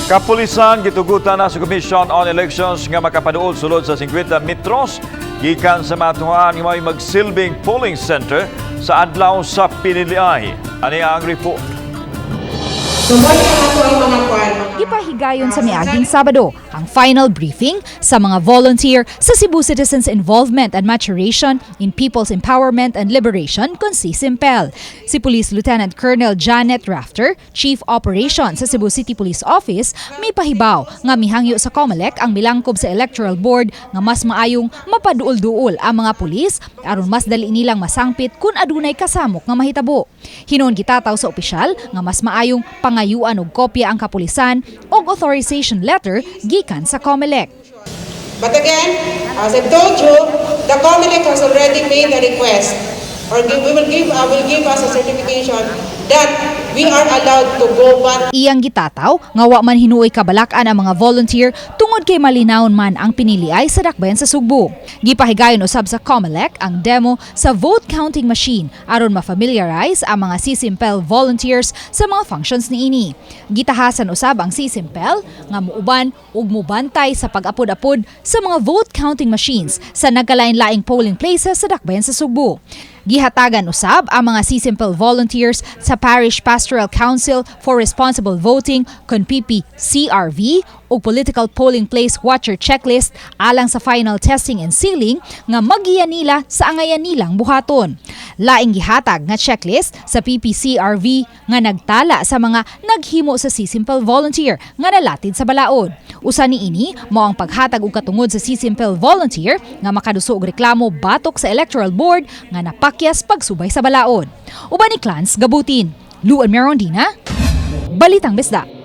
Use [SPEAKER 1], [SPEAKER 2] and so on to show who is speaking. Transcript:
[SPEAKER 1] Kapulisan gitugutan na sa Commission on Elections nga makapaduol sulod sa 50 metros gikan sa matuhan nga may magsilbing polling center sa adlaw sa piniliay. Ani ang report.
[SPEAKER 2] So, mo ni ang ato ang mga kwan.
[SPEAKER 3] Gipahigayon sa miaging Sabado ang final briefing sa mga volunteer sa Cebu Citizens Involvement and Maturation in People's Empowerment and Liberation kon CIMPEL. Si Police Lieutenant Colonel Janet Rafter, Chief Operations sa Cebu City Police Office, may pahibaw nga mihangyo sa COMELEC ang milangkob sa Electoral Board nga mas maayong mapaduol-duol ang mga pulis aron mas dali nilang masangpit kung adunay kasamok nga mahitabo. Hinuon gitataw sa opisyal nga mas maayong pangayuan og kopya ang kapulisan og authorization letter gikan sa COMELEC.
[SPEAKER 2] But again, as I've told you, the COMELEC has already made a request or give, we will give will give us a certification that we are allowed to go back.
[SPEAKER 3] Iyang gitataw nga wa man hinuoy kabalak-an ang mga volunteer tungod kay malinawon man ang piniliay sa dakbayan sa Sugbo. Gipahigayon usab sa COMELEC ang demo sa vote counting machine aron ma-familiarize ang mga CIMPEL volunteers sa mga functions niini. Gitahasan usab ang CIMPEL nga muuban ug mubantay sa pag-apod-apod sa mga vote counting machines sa nagkalain-laing polling places sa dakbayan sa Sugbo. Gihatagan usab ang mga CIMPEL volunteers sa Parish Pastoral Council for Responsible Voting kon PPCRV ug Political Polling Place Watcher Checklist alang sa final testing and sealing nga magiya nila sa angayan nilang buhaton. Laing gihatag nga checklist sa PPCRV nga nagtala sa mga naghimo sa CIMPEL volunteer nga nalatid sa balaod. Usa niini mao ang paghatag og katungod sa CIMPEL volunteer nga makaduso og reklamo batok sa Electoral Board nga napakyas pagsubay sa balaod. Uban ni Clans Gabutin, Luan Merondina, Balitang Bisdak.